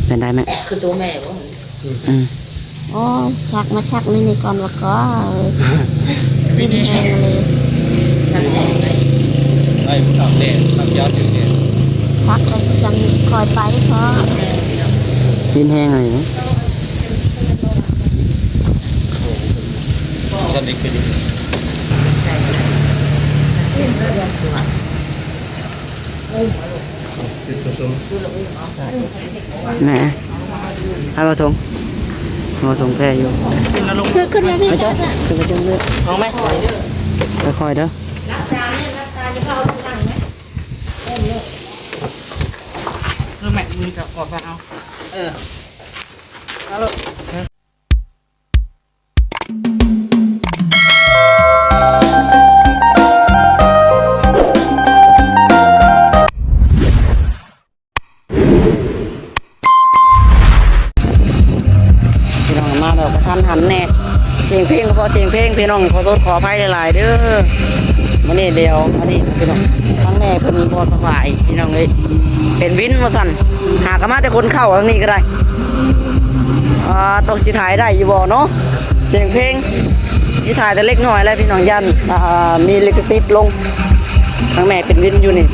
ເປັນໄດ້ແມ່? ຄືໂຕແມ່ບໍ່? ອືມ ໂອ້ຍ ຊັກມາຊັກໃນນີ້ກ່ອນວ່າກໍ ເປັນແຮງເລີຍ. ໄດ້ຜູ້ເຖົ້າແກ່ ເຖົ້າແກ່ຖືກແກ່ ຊັກແລ້ວຈັ່ງຄ່ອຍໄປເພາະ ເປັນແຮງເລີຍ. ແມ່ ໃຫ້ມາສົ່ງ ມາສົ່ງແພຢູ່. ຂຶ້ນ ຂຶ້ນມາພີ່ ມາຈ້ອຍ ຂຶ້ນມາຈ້ອຍເດີ. ເອົາໄໝ? ຄ່ອຍໆເດີ. ເອີ ແມ່ ມຶງຈະອອກມາເອົາ. ເອີ ເອົາໂລດ. ພີ່ນ້ອງ ມາແບບກະທັນຫັນແດ່ ສຽງເພງກໍເພາະສຽງເພງ ພີ່ນ້ອງ ຂໍໂທດຂໍອະໄພຫຼາຍໆເດີ. ມື້ນີ້ດຽວ ອັນນີ້ພີ່ນ້ອງ ທາງແມ່ເພິ່ນບໍ່ສະບາຍ ພີ່ນ້ອງເອີຍ ເປັນວິນວ່າຊັ້ນ. ຫາກະມາແຕ່ຄົນເຂົ້າທາງນີ້ກໍໄດ້. ອ່າ ຕົກຊິຖ່າຍໄດ້ຢູ່ບໍ່ເນາະ? ສຽງເພງ ຊິຖ່າຍແຕ່ເລັກນ້ອຍແຫຼະພີ່ນ້ອງ ຢ້ານ ອ່າ ມີລິຂະສິດລົງ. ທາງແມ່ເປັນວິນຢູ່ນີ້.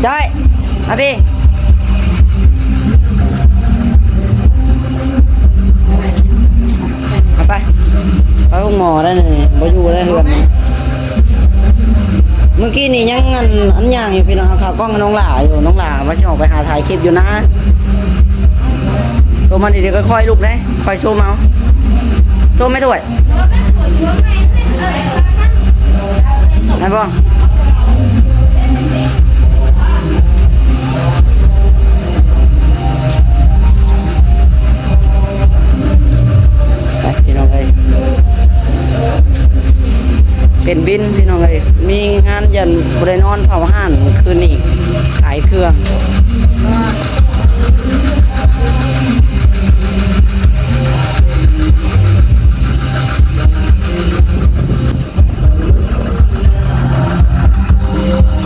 ຈ້ອຍ ມາພີ່ ເອົາໄປ ໄປໂຮງໝໍໄດ້ນີ້ ບໍ່ຢູ່ໄດ້ເຮືອນນີ້. ມື້ກີ້ນີ້ຍັງອັນ ອັນຍ່າງຢູ່ພີ່ນ້ອງ ເອົາເຂົ້າກ່ອງໃຫ້ນ້ອງຫຼ້າຢູ່ ນ້ອງຫຼ້າວ່າຊິອອກໄປຫາຖ່າຍຄລິບຢູ່ນາ. ໂຊມມາດີໆ ຄ່ອຍໆ ລູກເດ້ ຄ່ອຍໂຊມເອົາ ໂຊມແມ່ຖ້ວຍ. ໄດ້ບໍ່? ໄປພີ່ນ້ອງເອີຍ ເປັນວິນພີ່ນ້ອງເອີຍ ມີງານ ຢ້ານບໍ່ໄດ້ນອນເຝົ້າຮ້ານຄືນນີ້ ຂາຍເຄື່ອງ.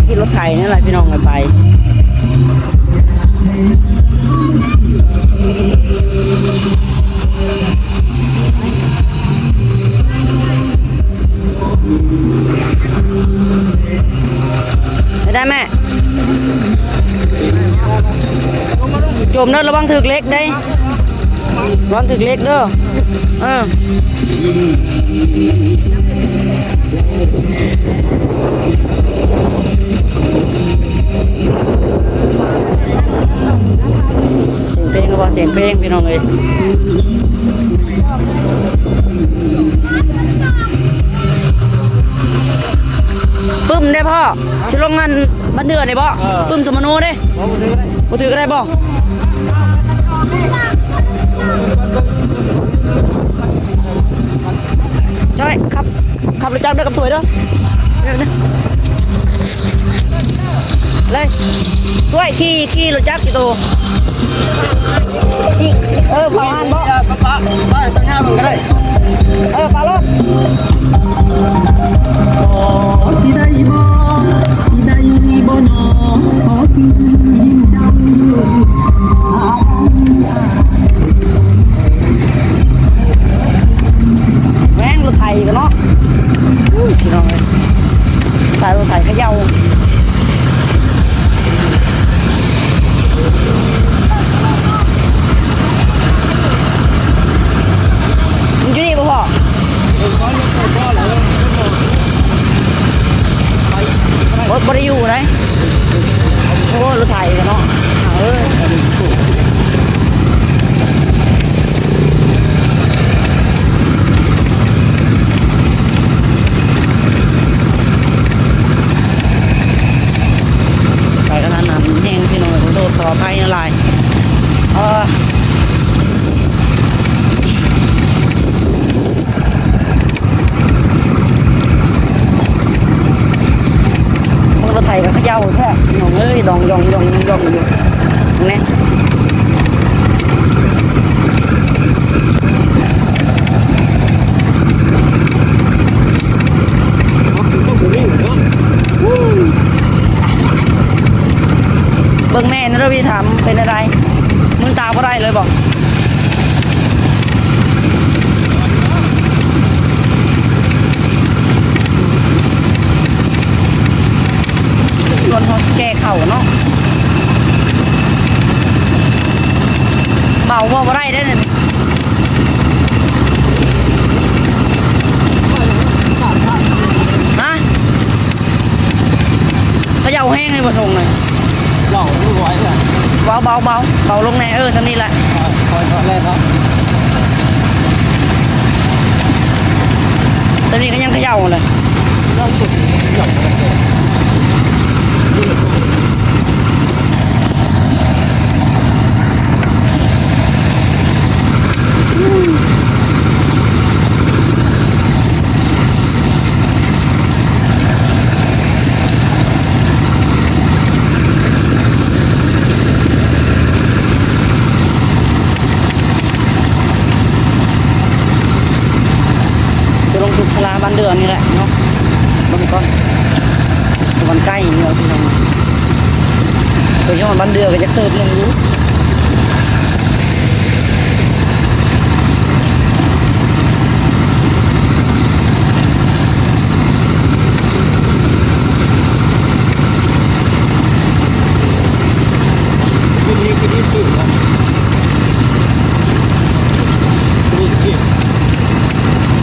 ຂີ່ລົດໄຖນີ້ແຫຼະພີ່ນ້ອງເອີຍ ໄປ ໄດ້ແມ່ ຈົມເດີ ລະວັງຖືກເຫຼັກເດ້ ລະວັງຖືກເຫຼັກເດີ. ເອີ ສຽງເພງ ລະວັງສຽງເພງ ພີ່ນ້ອງເອີຍ. ປຶ້ມເດ້ພໍ່ ຊິລົງອັນ ບ້ານເດືອນີ້ບໍ່? ເອີ ປຶ້ມສຸມມະໂນເດ້. ບໍ່ ບໍ່ຖືກກໍໄດ້ ບໍ່ຖືກກໍໄດ້ບໍ່? ຊ່ອຍຂັບ ຂັບລົດຈັກເດີກັບຖ້ວຍເດີ ເລີຍ ຖ້ວຍຂີ່ ຂີ່ລົດຈັກ ເອີ ເຝົ້າຮ້ານບໍ່? ເອີ ເຝົ້າຮ້ານບໍ່? ເອີ ເຝົ້າໂລດ. ແມ່ງລົດໄຖກັນເນາະ ພີ່ນ້ອງເອີຍ ສາຍລົດໄຖຂະເຍົາ. ມັນຢູ່ນີ້ບໍ່ພໍ່? ບໍ່ ບໍ່ໄດ້ຢູ່ໃດ. ໂອ້ ລົດໄຖເນາະ ເອີ. ໄປກະທັນຫັນແຮງພີ່ນ້ອງ ຂໍໂທດຂໍອະໄພຫຼາຍໆ ເອີ. ເບິ່ງລົດໄຖກໍຂະເຍົາແທ້ພີ່ນ້ອງເອີຍ ດອງໆໆໆຢູ່ ເບິ່ງແດ່. ເປັນຈັ່ງໃດ? ມືນຕາບໍ່ໄດ້ເລີຍບໍ? ສ່ວນເຮົາຊິແກ່ເຂົ້າເນາະ ເບົາບໍ່ ບໍ່ໄດ້ເດ້. ຮະ? ເຂົາເຈົ້າແຮງໃຫ້ບໍ່ສົ່ງນະ. ເບົາ ເບົາ ເບົາ ເບົາລົງແດ່. ເອີ ສ່ຳນີ້ແຫຼະ. ຄ່ອຍໆ ແລ່ນເນາະ. ສ່ຳນີ້ກໍຍັງເຂົາເຈົ້າແຫຼະ. ຊິລົງຈຸດສາລາບ້ານເດືອນີ້ແຫຼະເນາະ. ເບິ່ງກ່ອນ ມັນໃກ້ຢູ່ພີ່ນ້ອງ. ໄປຮອດບ້ານເດືອກໍຈັກເຕີບໜຶ່ງຢູ່.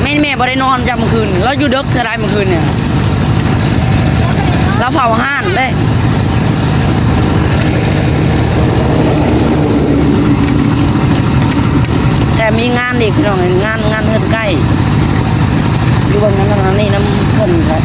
ແມ່ນແມ່ບໍ່ໄດ້ນອນຈ້າມື້ຄືນ ລາວຢູ່ເດິກເທື່ອໃດມື້ຄືນນີ້. ລາວເຝົ້າຮ້ານເດ້ ແຖມມີງານອີກພີ່ນ້ອງເອີຍ ງານ ງານເຮືອນໃກ້ ຢູ່ເບິ່ງນັ້ນນັ້ນນີ້ນຳເພິ່ນແຫຼະ.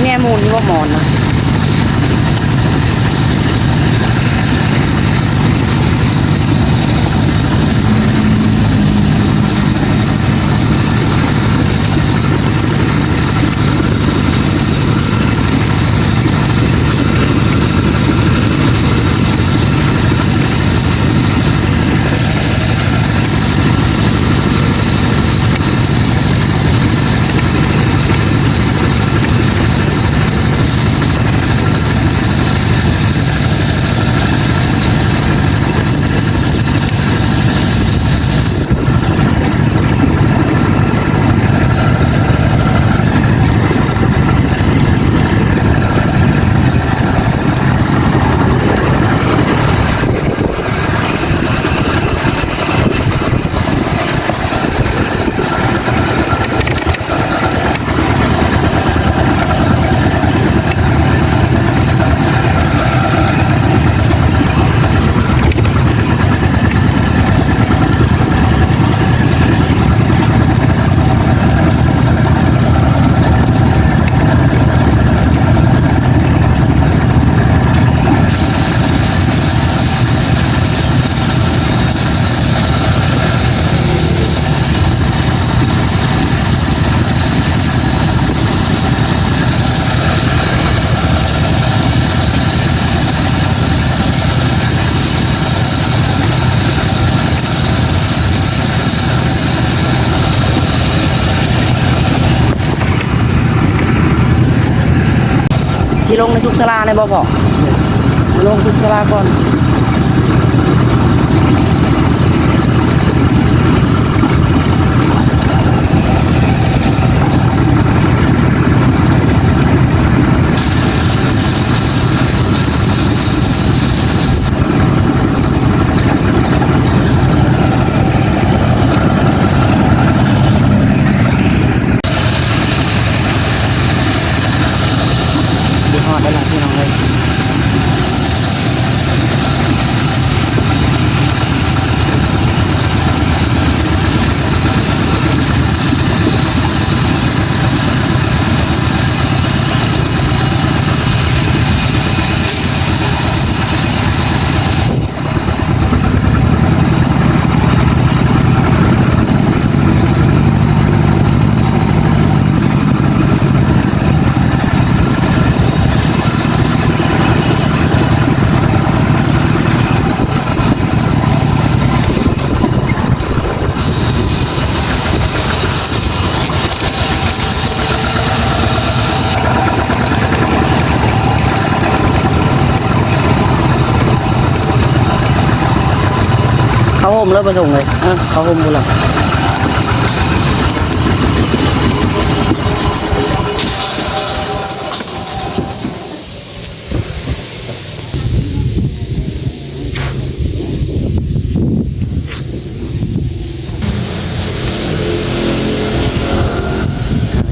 ແນວໝູນຢູ່ບໍ່ໝອນນະ? ເ ລົງໃນສຸກສາລາໄດ້ບໍ່ພໍ່? ລົງສຸກສາລາກ່ອນ. ຊິຮອດແລ້ວລະພີ່ນ້ອງເອີຍ. ເຂົ້າຮົ່ມແລ້ວ ປະສົງເອີຍ. ເອີ ເຂົ້າຮົ່ມພຸ້ນລະ.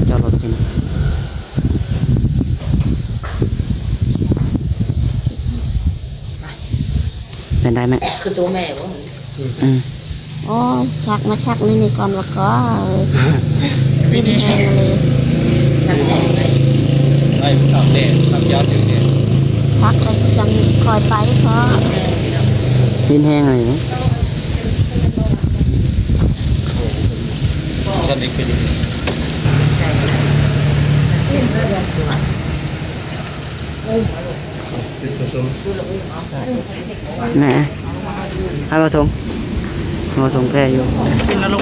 ຈອດລົດກິນ ເປັນໄດ້ແມ່? ຄືໂຕແມ່ບໍ່? ອືມ. ໂອ້ຍ ຊັກມາຊັກໃນນີ້ກ່ອນວ່າກໍ ເອີ ກິນແຮງເລີຍ. ໄດ້ສາມແດດສາມຍາມຢູ່ນີ້ ຊັກແລ້ວຈັ່ງຄ່ອຍໄປເພາະ ກິນແຮງເລີຍ. ແມ່ ໃຫ້ມາສົ່ງ ມາສົ່ງແພຢູ່.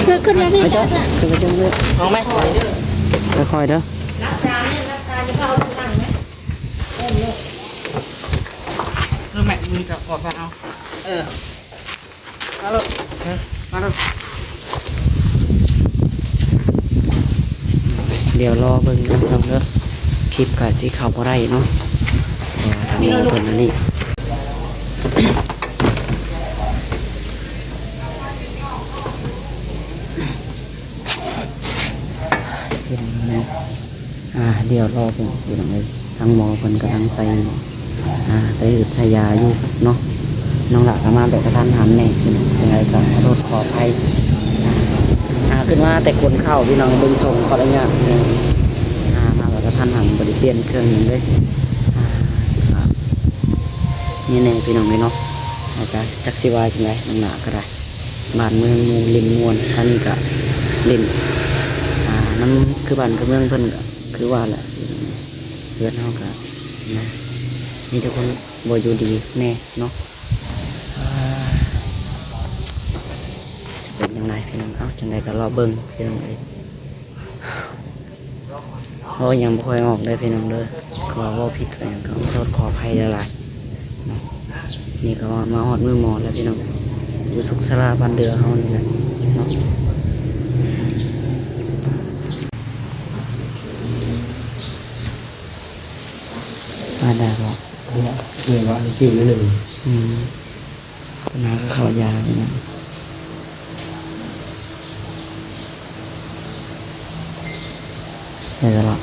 ຂຶ້ນ ຂຶ້ນມາພີ່ ໄປເຈົ້າ ຂຶ້ນໄປເທິງເດີ ເອົາໄໝ? ຄ່ອຍໆເດີ. ເອີ ແມ່ ມຶງຈະຂໍໄປເອົາ ເອີ. ມາໂລດ ມາໂລດ. ດຽວລໍເບິ່ງເດີພີ່ນ້ອງເດີ ຄລິບກະຊິເຂົ້າບໍ່ໄດ້ເນາະ ເພາະວ່າທາງໝໍເພິ່ນອັນນີ້ ເປັນແນວ ອ່າ ດຽວລໍເບິ່ງພີ່ນ້ອງເອີຍ ທາງໝໍເພິ່ນກຳລັງໃສ່ ອ່າ ໃສ່ເຫືອດໃສ່ຢາຢູ່ເນາະ. ນ້ອງຫຼ້າກໍມາແບບກະທັນຫັນແດ່ພີ່ນ້ອງ ຈັ່ງໃດກໍຂໍໂທດຂໍອະໄພ. ອ່າ ຂຶ້ນມາແຕ່ຂົນເຂົ້າພີ່ນ້ອງ ເບິ່ງສົ່ງ ຂໍອະນຸຍາດພີ່ນ້ອງ ອ່າ ມາແບບກະທັນຫັນ ບໍ່ໄດ້ປ່ຽນເຄື່ອງຫຍັງເລີຍ. ອ່າ ນີ້ແນ່ພີ່ນ້ອງເອີຍເນາະ ແລ້ວກໍຈັກຊິວ່າຈັ່ງໃດ ນ້ອງຫຼ້າກໍໄດ້ ບ້ານເມືອງໝູ່ຫຼິ້ນມ່ວນ ທາງນີ້ກໍຫຼິ້ນ ອ່າ ນຳ ຄືບ້ານຄືເມືອງເພິ່ນ ຄືວ່າແຫຼະ ເຮືອນເຮົາກະນະ ມີແຕ່ຄົນບໍ່ຢູ່ດີແດ່ເນາະ. ເອີ ຈະເປັນຈັ່ງໃດພີ່ນ້ອງ ເອົ້າ ຈັ່ງໃດກໍລໍເບິ່ງພີ່ນ້ອງເອີຍ. ເວົ້າຫຍັງບໍ່ຄ່ອຍອອກເດີພີ່ນ້ອງເດີ ກໍເວົ້າຜິດກໍຫຍັງກໍຂໍໂທດຂໍອະໄພຫຼາຍໆເນາະ. ນີ້ກໍມາຮອດມືໝໍແລ້ວພີ່ນ້ອງ ຢູ່ສຸກສາລາບ້ານເດືອເຮົານີ້ແຫຼະເນາະ. ມາດາກໍ ເອີ ວ່າຊິຊື້ໜ້ອຍໜຶ່ງ ອືມ ເພິ່ນຫາກໍເຂົ້າຢານີ້ນະ ເອີ ລະ.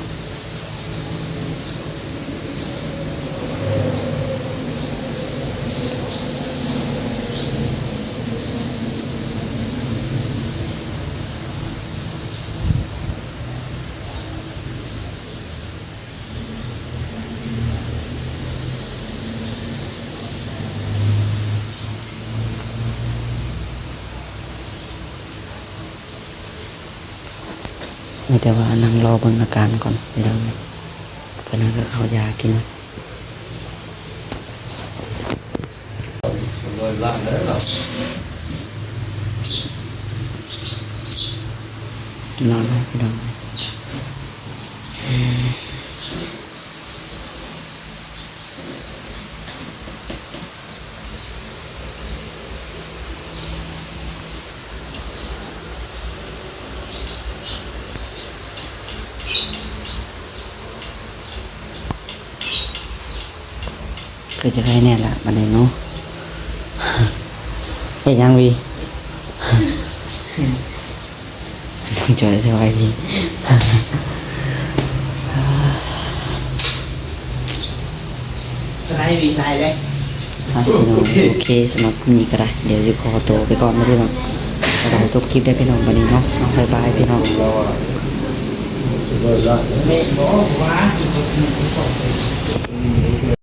ມີແຕ່ວ່ານັ່ງລໍເບິ່ງອາການກ່ອນພີ່ນ້ອງ ເພິ່ນຫາກໍເຂົ້າຢາກິນ. ນອນແລ້ວພີ່ນ້ອງ. ຄືຈະໄຄແນ່ລະບັດນີ້ເນາະ. ເຮັດຫຍັງວີ? ນ້ອງຈອຍສະບາຍດີ. ສະບາຍດີຫຼາຍເດ້. ອ່ະ ພີ່ນ້ອງ ໂອເຄ ສຳລັບມື້ນີ້ກໍໄດ້ ດຽວຊິຂໍໂຕໄປກ່ອນເນາະພີ່ນ້ອງ. ກໍໄດ້ຈົບຄລິບໄດ້ພີ່ນ້ອງບັດນີ້ເນາະ. ເອົາ ບາຍບາຍພີ່ນ້ອງ.